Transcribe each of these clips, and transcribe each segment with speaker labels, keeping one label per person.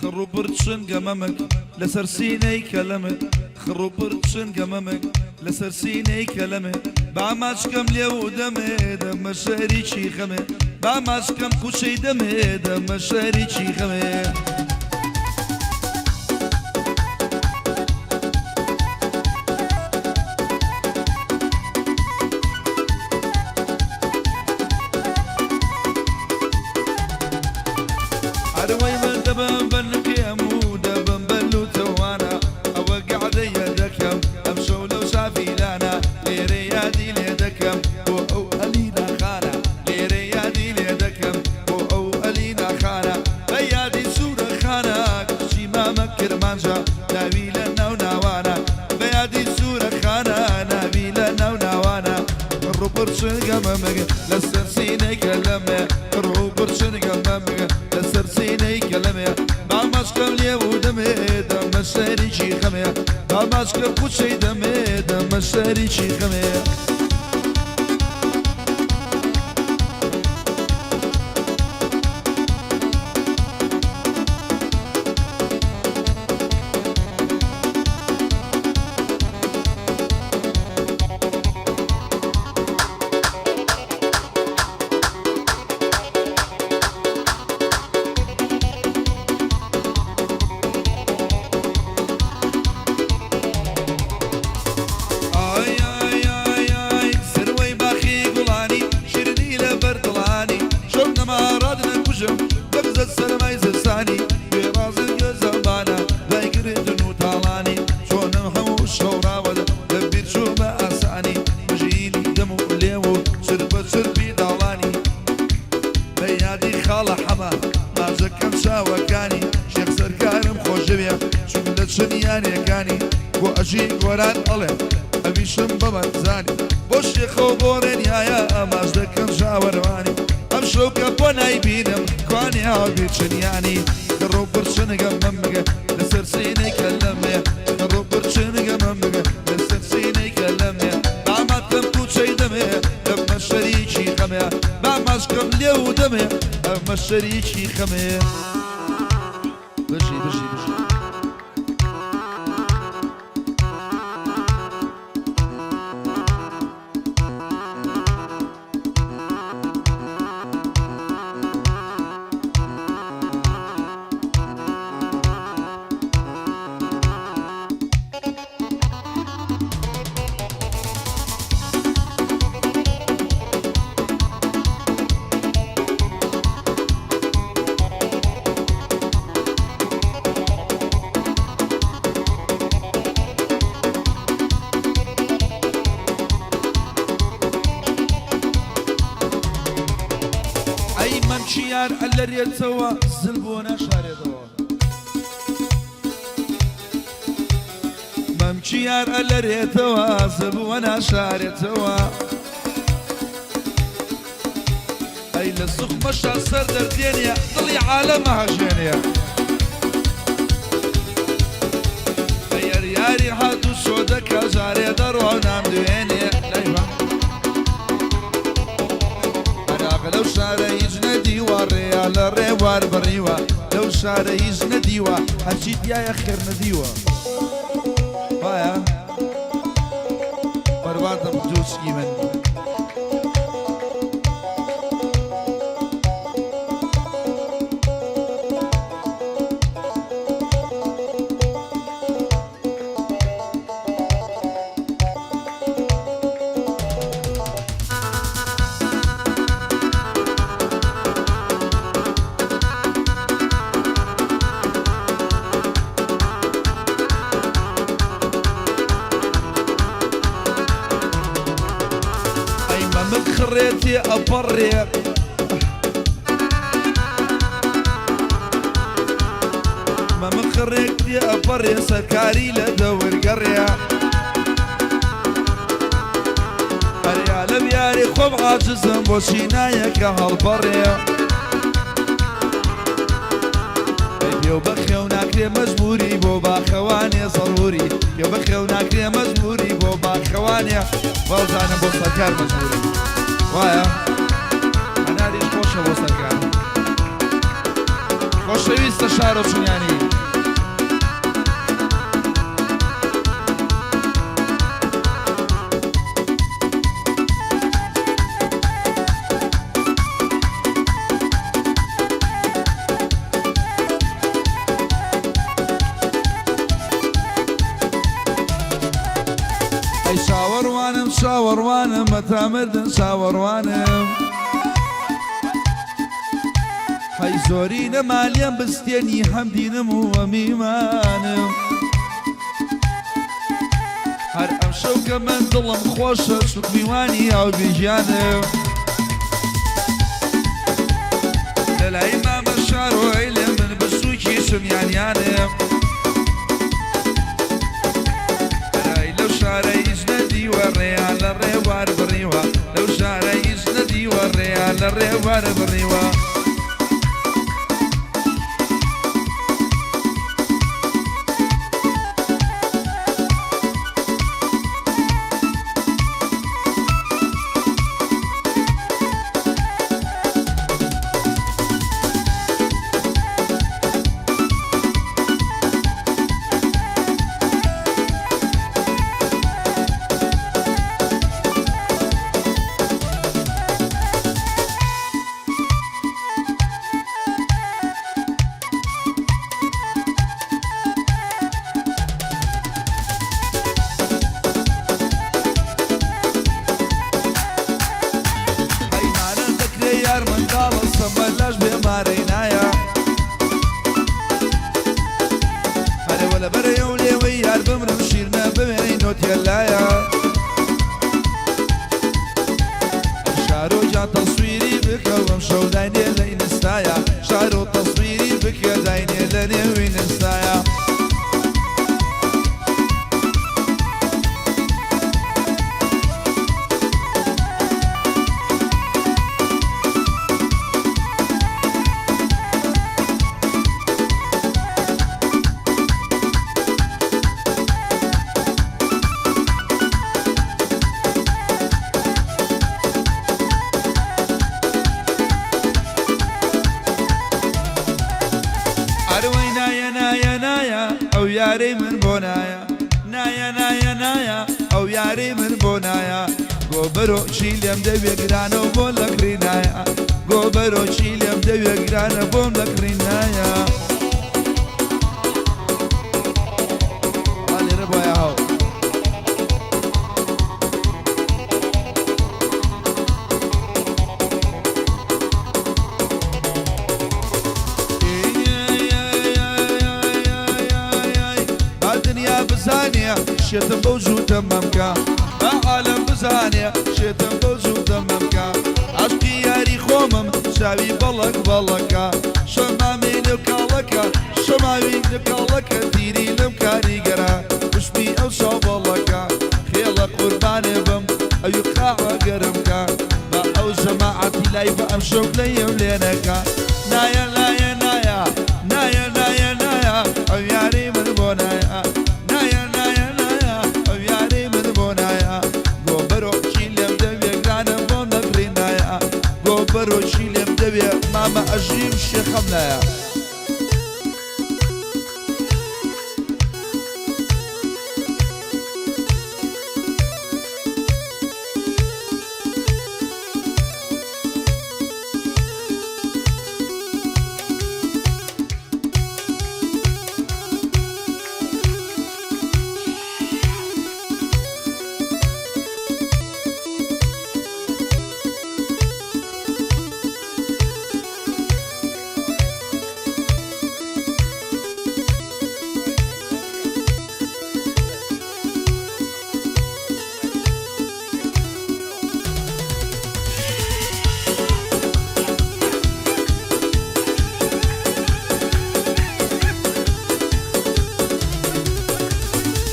Speaker 1: خڕ و پرچنگە مەمک لەسەر سینەی کەلەمت. خڕ و پرچنگە مەمک لەسەر سینەی کەلەمێ. با ماچکەم لێو و دەمێ دەمە شەریکی خەمێ. با ماچکەم قوچەی دەمێ دەمە شەریکی خەمێ. ئەروەی من دەبم بە نقێم و دەبم بە لوتەوانە. ئەوە گەعدەیە دەکەم ئەمشەو لەو شافیلانە. لێرە یادی لێ دەکەم بۆ ئەو ئەلینا خانە. لێرە یادی لێ دەکەم بۆ ئەو ئەلینا خانە. بە یادی سوورە خانە کچی مامە کرمانجە ناوی لە ناو ناوانە. بە یادی سوورە خانە ناوی لە ناو ناوانە. ڕووپڕچنگە مەمگ لەسەر سینەی کەلەمێ. ڕووپڕچنگە مەمگ لەسەر سینەی کەلەمێ. با ماچکەم لێو و دەمێ دەمە شەریکی خەمێ. با ماچکەم قوچەی دەمێ دەمە شەریکی خەمێ. ئای ئای ئای ئای سروەی باخی گوڵانی شیرینی لە بەر دڵانی شەو نەما ڕات نەکوژم بەگزە سەرمای زستانی بێ ڕازت گوێزەمبانە دوای گرتن و تاڵانی چۆنم هەموو شەو ڕاوەت لە بیر چوو بە ئاسانی مژینی دەم و لێو و چرپە چرپی داڵانی بە یادی خاڵە حەمە ماچەکەم چاوەکانی شێخ سەرکارم خۆشدەوێ چون لە چنیانەکانی بۆ ئەژین گۆران ئەڵێ ئەویشم بەمەرزانی بۆ شێخە و بۆ ڕێنیایە ئاماژ دەکەم چاوەروانی ئەم شەو کە بۆ نایبینم کوانێ هاوبیر چنیانی گڕ و پرچنگە مەمگە لەسەر سینەی کەلەمێ گڕ و پرچنگە مەمگە لەسەر سینەی کەلەمێ با ماتم کوچەی دەمێ دەبمە شەریکی خەمێ با ماچکەم لێو و دەمێ ئەمە شەریکی خەمێ. بژی بژی بژی. ئەی مەمکیار ئەلەرێتەوە زل بۆ ناشارێتەوە. مەمکیار ئەلەرێتەوە زل بۆ ناشارێتەوە. ئەی لە سوخمەشا سەر دەردێنێ دڵی عالەمە هەژێنێ. ئەی ئەر یاری هات و چۆ دەکا جارێ دەڕوا و نامدوێنێ. لای عێراق لەو شارە هیچ نەدیوە ڕێیا لە ڕێوار بڕیوە لەو شارە هیچ نەدیوە هەرچی تیایە خێر نەدیوە. وایە بەربادم دووچکی من. ئەی مەمک خڕێ تێ ئەپەڕێ. مەمک خڕێک تێ ئەپەڕێ سەرکاری لە دەور گەڕێ. ئەریا لە بیاری خۆم عاجزم بۆچی نایەکە هەڵپەڕێ. ئەی پێو بەخێو ناکرێ مەجبوری بۆ باخەوانێ زەروری پێو بەخێو ناکرێ مەجبوری بۆ باخەوانێ وازانم بۆ سەرکار مەجبوری وایە هەناریش خۆشە بۆ سەرکار خۆشە. خۆشەویستە شارۆ چنیانی. ئەی چاوەڕوانم چاوەڕوانم هەتا مردن چاوەڕوانم هەی زۆری نەما لێم بستێنی هەم دینم و هەم ئیمانم هەر ئەمشەو کە من دڵم خۆشە چوک میوانی ئاوبی گیانم لەلای مامە شارۆی لێ من بسوکی چمیانیانم ئەرای لەو شارە هیچ نەدیوە ڕێیان لە ڕێوار بڕیوە لەو شارە هیچ نەدیوە ڕێیان لە ڕێوار بڕیوە. پەیمانە دەکرێ یار منداڵە سەمەر لەش بێ مارەی نایە هەرەوە لەبەرەیە و لێوەی یار بمرم شیرنە بوێنەی نۆتێلایە شارۆ گیان تەسویری بکە ئەم شەو داینێ لە ئینستایا شارۆ تەسویری بکە داینێ لە نێو ئینستایا. ئەروەی نایە نایە نایە ئەو یارەی من بۆ نایە نایە نایە نایە ئەو یارەی من بۆ نایە گۆ بەرۆکی لێم دەوێ گرانە و بۆ لەکڕی نایە گۆ بەرۆکی لێم دەوێ گرانە بۆم لەکڕی نایە. با لێرە بوایە هاو. با دنیا بزانێ شێتم بەو جووتە مەمکە با عالەم بزانێ شێتم بەو جووتە مەمکە عاشقی یاری خۆمم چاوی بەڵەک بەڵەکە شەمامی نێو کاڵەکە شەماوی نێو کاڵەکە تیری لەم کاریگەرە وشمی ئەو چاو بەڵەکە خێڵە قوربانێ بم ئەوی قاوە گەرم کە با ئەو جەماعەتی لای بە ئەمشەو لێم لێ نەکا نایە نایە نایە نایە نایە نایە ئەو یارەی من بۆ نایە نایە نایە نایە ئەو یارەی من بۆ نایە گۆ بەرۆکی لێم دەوێ گرانم بۆم نەبڕی نایە گۆ بەرۆکی لێم دەوێ مامە ئەژیم شێخەم نایە.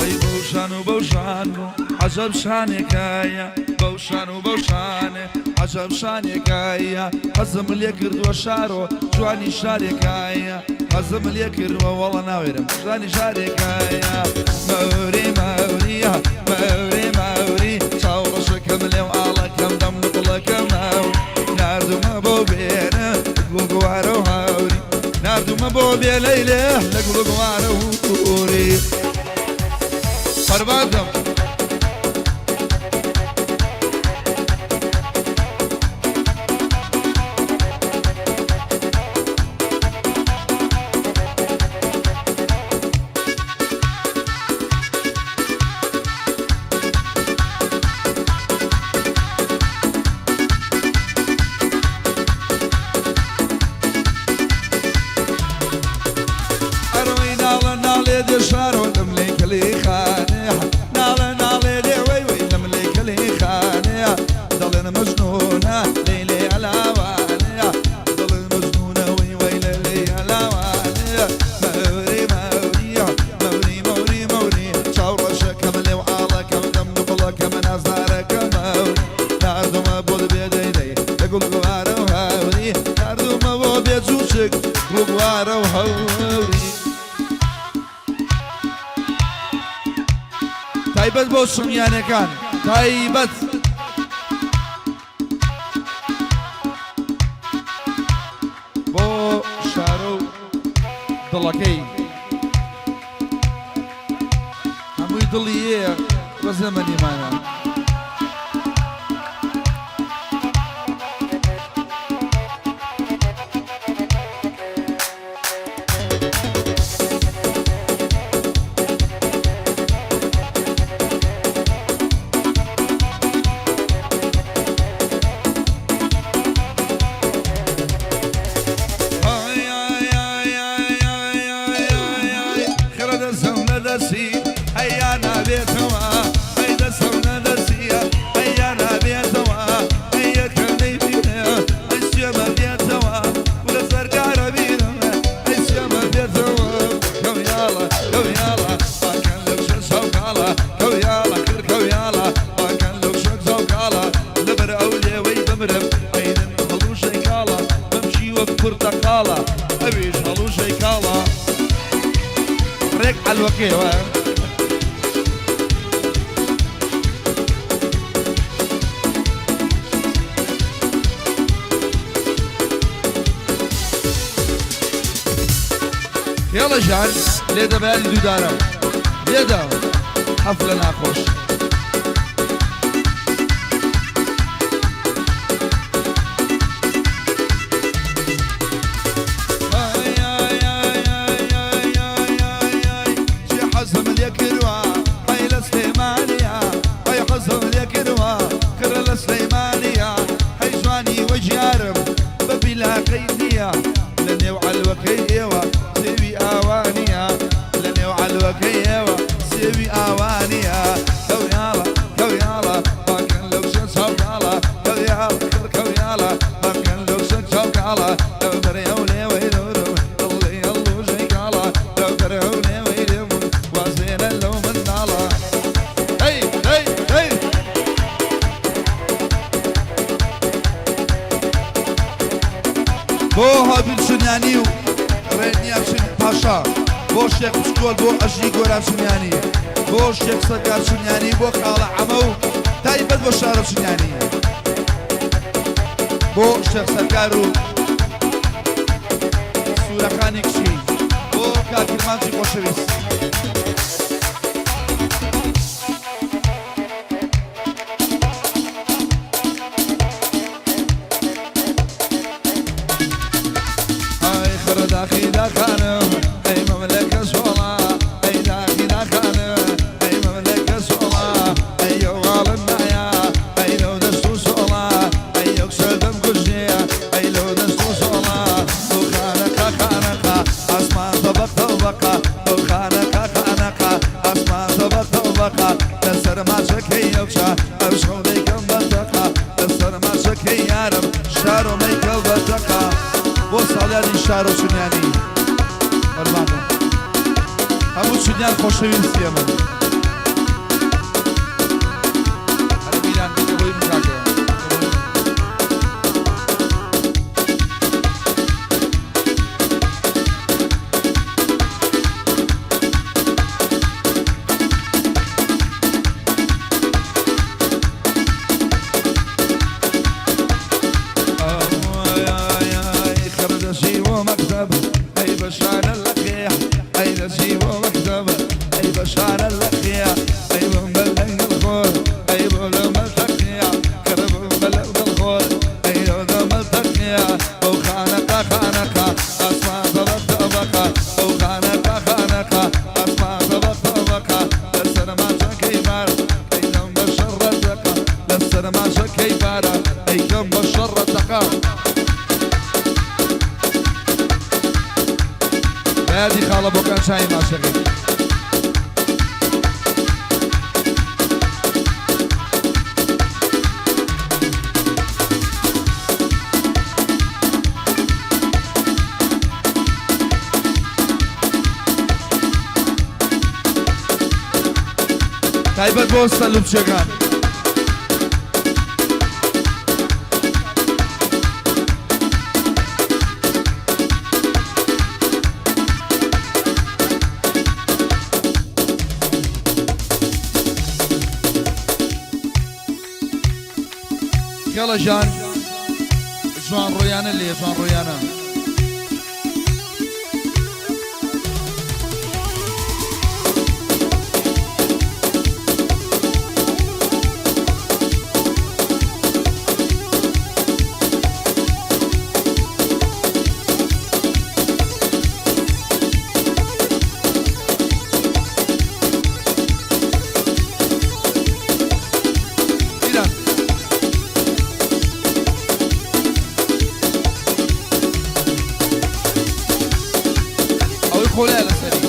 Speaker 1: ئەی بەو شان و بەو شان و عەجەب شانێکایە بەو شان و بەو شانێ عەجەب شانێکایە حەزم لێ کردووە شارۆ جوانی شارێکایە حەزم لێ کردووە وەڵا ناوێرم جوانی شارێکایە مەوری مەوریە مەوری مەوری چاو ڕەشەکەم لێو ئاڵەکەم دەم نوقڵەکەم ئاو ناردومە بۆ بێنە گوڵ گوارە و هاوری ناردومە بۆ. بێ لەیلێ لە گوڵگوارە وری فەرماندم. ئەرۆی ناڵە ناڵێ دێ شارۆ لەم لێ کەلی خانێ ناڵە ناڵێ دێ وەی وەی لەم لێ کەلی خانێ دەڵێن مەجنونە لەیلێ ئەلاوانێ دەڵێن مەجنونە وەی وەی لەلێ ئەلاوانێ مەوری مەوری مەوری مەوری مەوری چاو ڕەشەکەم لێو ئاڵەکەم دەم نوقڵەکەم نازدارەکەم مەوری ناردومە بۆت بێ دەی دەی لە گوڵ گوارە و هەوری ناردومە بۆ بێ جوچک گوڵ گوارە و هەوری. تایبەت بۆ سونیانەکان تایبەت. بۆ شارۆ و دڵەکەی هەمووی دڵی یە بەس نەمەنیمانە. خرە دەسەم لە دەسی هەیا نابێتەوە ئەی دەسەم لە دەسیە هەیا نابێتەوە ئەی یەکەم نەیبینێ ئەی سێمە بێتەوە و لە سەرکارە بینم ئەی سێمە بێتەوە کەویاڵە کەویاڵە باکەن لەو شەش چاوکاڵە کەویاڵە کر کەویاڵە باکەن لەو شەش چاوکاڵە لەبەر ئەو لێوەی بمرم عەینم هەڵوژەی کاڵە بەمشی وەک پرتەقاڵە ئەویش هەڵوژەی کاڵە ڕێک عەلوەکەی وایە. هێڵە ژان لێدە بەیانی دوودارە لێدە حەفلە ناخۆش. حەزم لێ کردوە ئەی لە سلێمانیە ئەی حەزم لێ کردوە کڕە لە سلێمانیە هەی جوانی وەجیارم بە بیلاقەی نییە لە نێو عەلوەکەی ئێوە سێوی ئاوا نییە لە نێو عەلوەکەی ئێوە سێوی ئاوا نییە کەویاڵە کەویاڵە باکەن لەو شەن چاوکاڵە کەویاڵ کڕ کەویاڵە باکەن لەو شەن چاوکاڵە لەو بەرەی ئەو لێوەی دەورم دڵی هەڵوژەی کاڵە لەو بەرەی ئەو لێوەی لێمون وازێنە لەو منداڵە هەی هەی هەی. بۆ هابیل چنیانی و ڕێنیا چن پاشا بۆ شێخ بچکۆل بۆ ئەژی گۆران چنیانی بۆ شێخ سەرکار چنیانی بۆ خاڵە عەمە و تایبەت بۆ شارە چنیانی بۆ شێخ سەرکار و سوورەخانی کچی بۆ کاک کرمانجی خۆشەویست. ئای خڕ داخی داخانم ئەی مەملەکە سۆڵا ئەی داخی داخانم ئەی مەملەکە سۆڵا ئەی یۆواڵم نایا ئەی لەو دەست و سۆڵا ئەی یەکسەر دەمکوژێ ئەی لەو دەست و سۆڵا ئەو خانەقا خانەقا ئاسمان تەبەق تەبەقا ئەو خانەقا خانەقا ئاسمان تەبەق تەبەقا لەسەر ماچەکەی ئەوچە ئەو شەو دەیکەم بە تەقە لەسەر ماچەکەی یارم شارۆ مەیکەڵ بە تەقە بۆ ساڵیادی شارۆ چنیانی فەرمانم هەموو چنیان خۆشەویستی ئەمن هەر میران دیکە بۆی من کاکە. بەیادی خاڵە بۆکان چای ماشەکەی. تایبەت بۆ سەلوبچیەکان. خێڵە ژان جوان ڕۆیانە لێ جوان ڕۆیانە. ئیران. ئەوەی خۆلایە لەسەری.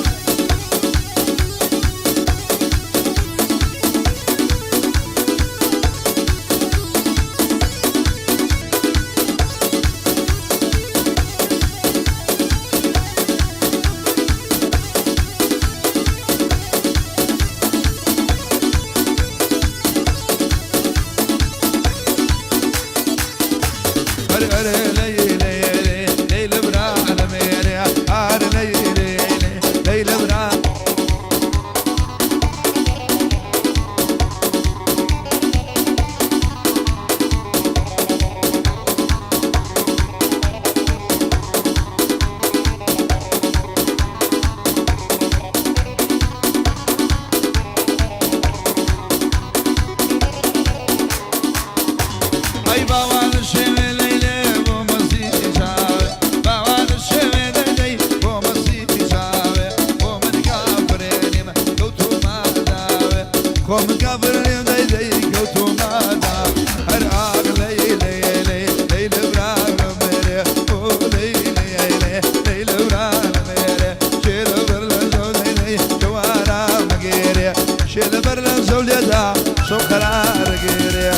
Speaker 1: ئەی باوان شێوێ لەیلێ بۆ مەسی چاوێ باوان شێوێ دەدەی بۆ مەسی چاوێ بۆ من کافرێنیم کەوتومە داوێ خۆ من کافرێنیم دەیدەی کەوتومە داوێ هەر ئاخ لەی لەی لەی لەی لە برام مێرێ ئۆ لەی لەی لەی لەی لە برام مێرێ شێ لە بەر لە زەو لەی لەی شەوارام گێرێ شێ لە بەر لە زەو لێدا شەو قەرار گێرێ.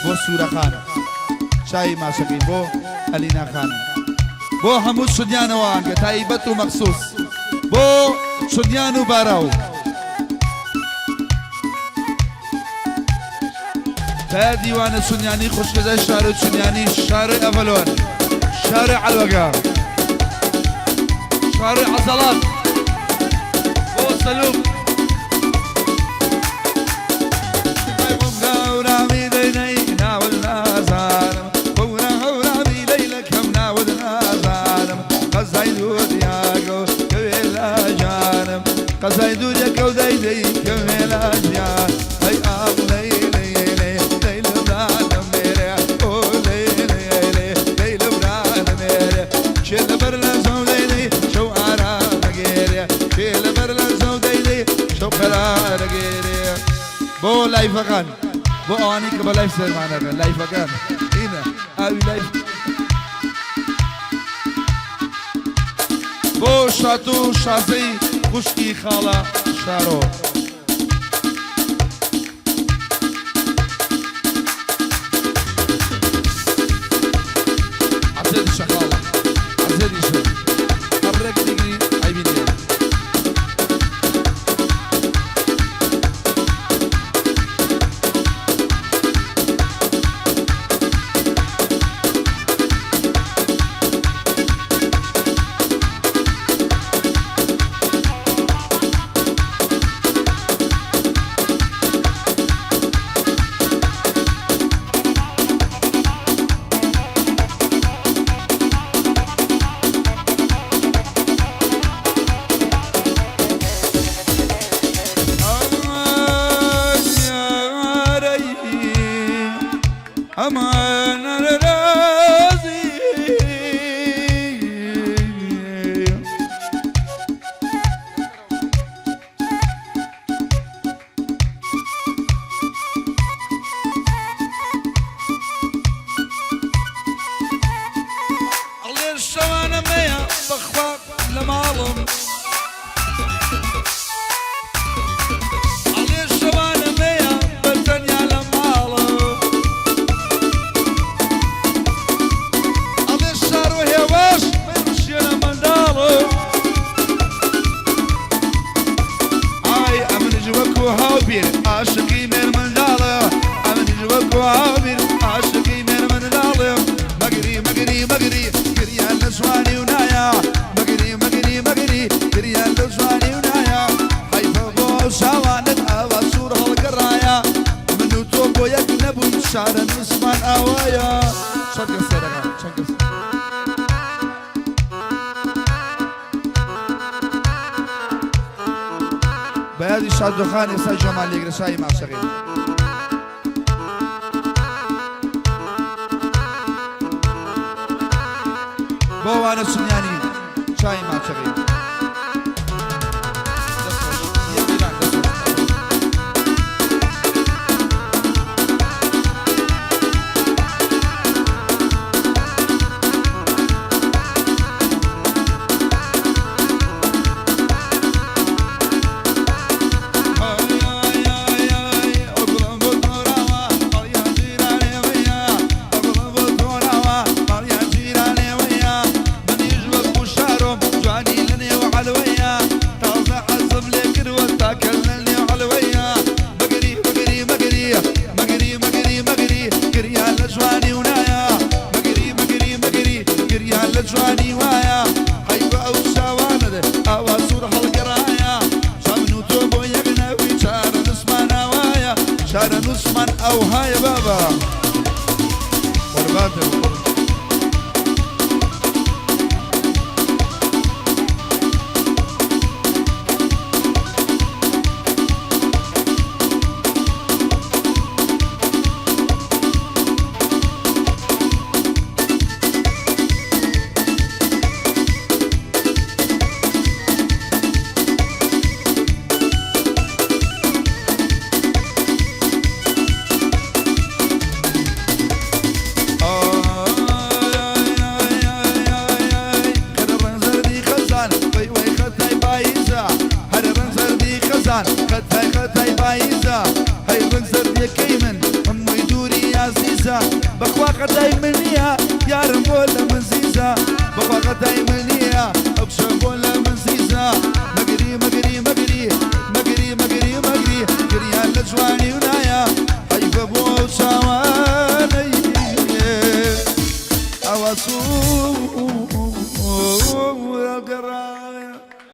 Speaker 1: بۆ سورە خانم چای ماشەکەی بۆ ئەلینا خانم بۆ هەموو چنیانەوە ئانگە تایبەت و مەخسوس بۆ چنیان و باراو. تا دیوانە چنیانی خوشکەزای شارۆ چنیانی شارۆی ئەڤەلۆن شارۆی عەلوەگە شارۆی عەزەڵات بۆ سەلوم. قەزای دوورێکە و دەیدەی کەوێ لە ژیان ئەی ئاخ لەی لەی لەی لەی لە برادەم مێرێ ئۆ لەی لەی لەی لەی لە برادەم مێرێ کێ لەبەر لە زەو دەیدەی شەو ئارام ئەگێرێ کێ لەبەر لە زەو دەیدەی شەو قەرار ئەگێرێ بۆ لایڤەکان بۆ ئەوانەی کە بە live سەرمانەکەن لایڤەکان ئینە ئاوی live بۆ شاتۆ و شازەی خوشکی خاڵە شارۆ. عەزێتیشە خاڵە عەزێتیشە هەر ڕێک دیگری عەیبی نییە. جوانی و نایە، حەیفە بۆ ئەو چاوانەت ئاوا سوور هەڵگەڕایە، من و تۆ بۆ یەک نەبووین چارەنووسمان ئاوایە. چەند کەس سەیرەکە چەند کەس. بەیادی شادۆخان ئێستا جەمال لێگرە شای ماشەقی. بۆ وانە چنیانی چای ماچەقی. چارەنووسمان ئەوهایە بابە قوربان بێ قوربان. بەخوا خەتای من نییە یارم بۆ لە من زیزە، بەخوا خەتای من نییە ئەو کچە بۆ لە من.